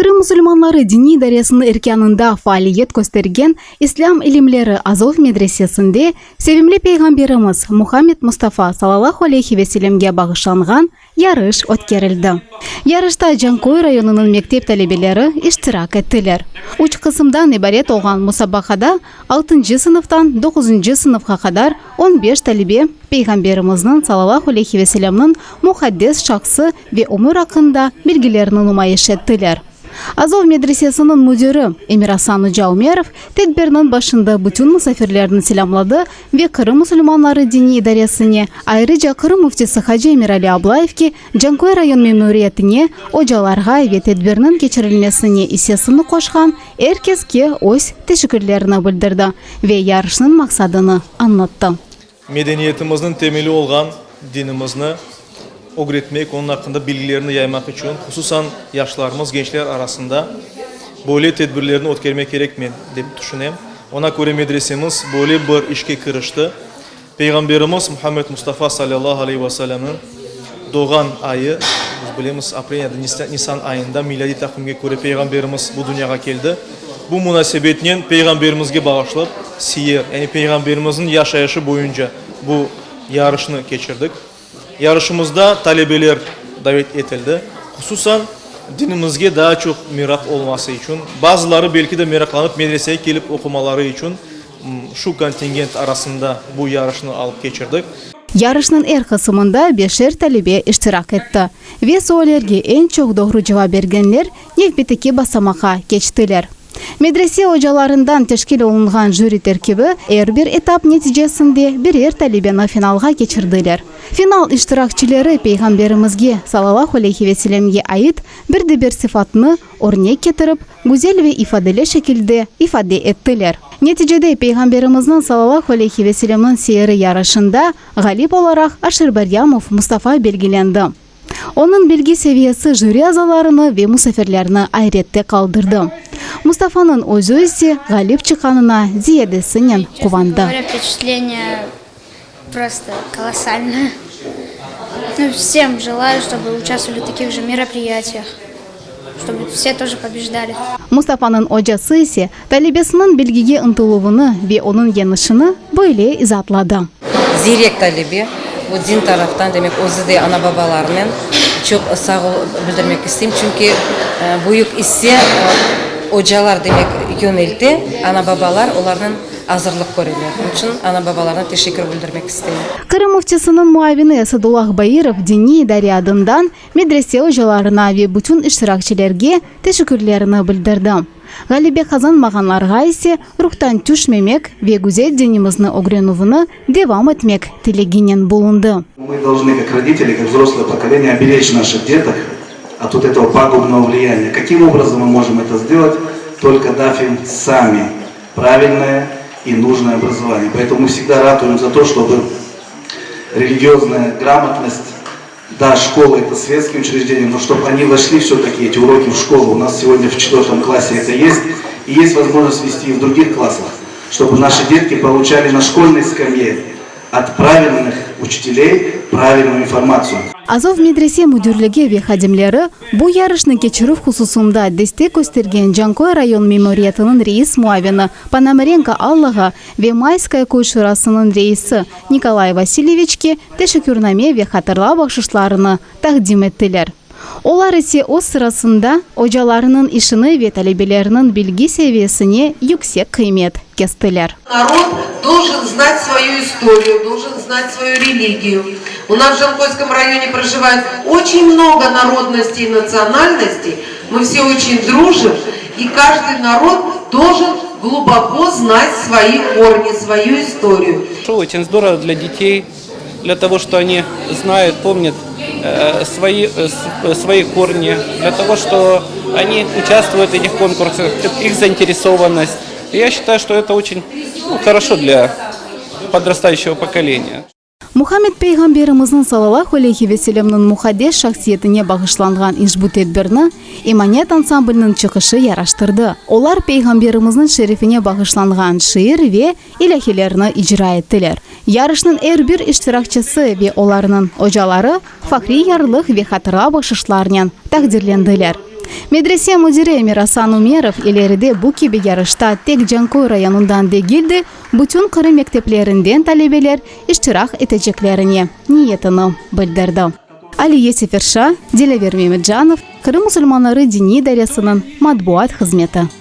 Qırım musulmanları diniy idaresiniñ erkânında faaliyet köstergen İslâm ilimleri Azov medresesinde sevimli Peyğamberimiz Muhammed Mustafa salâlâhu aleyhi ve sellemge bağışlanğan yarış ötkerildi. Yarışta Canköy rayonınıñ mektep talebeleri iştirak ettiler. Üç qısımdan ibaret olğan musabaqada altıncı sınıftan doquzıncı sınıfqa qadar on beş talebe Peyğamberimizniñ, salâlâhu aleyhi ve sellemniñ, muqaddes şahsı ve ömür aqqında bilgilerini numayış ettiler. Azov medresesiniñ müdiri Emir-Asan oca Ümerov tedbirniñ başında bütün musafirlerni selâmladı ve Qırım musulmanları diniy idaresine, ayrıca Qırım müftisi hacı Emirali Ablayevke, Canköy rayon memuriyetine, ocalarğa ve tedbirniñ keçirilmesine issesini qoşqan er keske öz teşekkürlerini bildirdi ve yarışnıñ maqsadını añlattı. Medeniyetimizniñ temeli olğan dinimizni ögretmek, onıñ aqqında bilgilerni yaymaq içün, hususan yaşlarımız, gençler arasında böyle tedbirlerni ötkermek kerek men dep tüşünem. Oña köre medresemiz böyle bir işke kirişti. Peyğamberimiz Muhammed Mustafa salâllahu aleyhi ve sellemniñ doğğan ayı, biz bilemiz, aprel ya da nisan ayında milâdiy taqvimge köre Peyğamberimiz bu dünyağa keldi. Bu munasebetnen Peyğamberimizge bağışlap siyer, yani Peyğamberimizniñ yaşayışı boyunca bu yarışnı keçirdik. Yarışımızda talebeler davet etildi, hususan dinimizge daa çoq meraq olması içün, bazıları belki de meraqlanıp medresege kelip oqumaları içün şu kontingent arasında bu yarışnı alıp keçirdik. Yarışnıñ er qısımında beşer talebe iştirak etti ve suallerge eñ çoq doğru cevap bergenler nevbetteki basamaqa keçtiler. Medrese ocalarından teşkil olunğan jüri terkibi er bir etap neticesinde birer talebeni finalğa keçirdiler. Final iştirakçileri Peyğamberimizge, salâlâhu aleyhi ve sellemge, ait bir de bir sıfatnı örnek ketirip, güzel ve ifadeli şekilde ifade ettiler. Neticede Peyğamberimizniñ, salâlâhu aleyhi ve sellemniñ, siyeri yarışında ğalip olaraq Aşirbaryamov Mustafa belgilendi. Onıñ bilgi seviyesi jüri azalarını ve musafirlerni ayrette qaldırdı. Mustafanıñ özü ise ğalip çıqqanına ziyadesinen quvandı. Mustafanıñ ocası ise talebesiniñ bilgige ıntıluvını ve onıñ yeñişini böyle izaatladı. Ziyrek talebe, bu din taraftan, demek, özü de ana-babalarınen çoq sağ ol bildirmek isteyim, çünki büyük isse ocalar, demek, yönelte, ana-babalar olarnen azırlıq köreler. Onıñ içün ana-babalarına teşekkür bildirmek isteyim. Qırım Müftisiniñ muavini Esadullah Bairov diniy idare adından medrese ocalarına ve bütün iştirakçilerge teşekkürlerini bildirdi. Ğalebe qazanmağanlarğa ise ruhtan tüşmemek ve güzel dinimizni ögrenüvni devam etmek tileginen bulundı. Мы должны, как родители, как взрослое поколение, оберечь наших деток от вот этого пагубного влияния. Каким образом мы можем это сделать? Только дав им сами правильное и нужное образование. Поэтому мы всегда ратуем за то, чтобы религиозная грамотность, да, школа это светские учреждения, но чтобы они вошли все-таки, эти уроки в школу. У нас сегодня в четвертом классе это есть. И есть возможность вести и в других классах, чтобы наши детки получали на школьной скамье от правильных учителей правильную информацию. Azov medrese müdirligi ve hadimleri bu yarışnı keçirüv hususında destek köstergen Canköy rayon memuriyetiniñ reis muavini Ponomarenko Allağa ve Mayskaya köy şurasınıñ reisi Nikolay Vasilyeviçke teşekkürname ve hatırlav bahşışlarını taqdim ettiler. Olar ise öz sırasında ocalarınıñ işini ve talebeleriniñ bilgi seviyesine yüksek qıymet kestiler. Narod должен знать свою историю, должен знать свою религию. У нас в Джанкойском районе проживает очень много народностей и национальностей. Мы все очень дружим, и каждый народ должен глубоко знать свои корни, свою историю. Очень здорово для детей, для того, что они знают, помнят свои, свои корни, для того, что они участвуют в этих конкурсах, их заинтересованность. И я считаю, что это очень ну, хорошо для подрастающего поколения. Muhammed Peyğamberimizniñ salâlâhu aleyhi ve sellemniñ muqaddes şahsiyetine bağışlanğan işbu tedbirni Emanet ansambliniñ çıqışı yaraştırdı. Olar Peyğamberimizniñ şerefine bağışlanğan şiir ve ilâhilerni icra ettiler. Yarışnıñ er bir iştirakçisi ve olarnıñ ocaları fahriy yarlıq ve hatıra bahşışlarnen taqdirlendiler. Medrese müdiri Emirasan Umerov ileride bu kibi yarışta tek Canköy rayonından degil de, bütün Qırım mekteplerinden talebeler iştirak eteceklerine niyetini bildirdi. Aliye Seferşa, Dilâver Memetcanov, Qırım musulmanları diniy idaresiniñ matbuat hızmeti.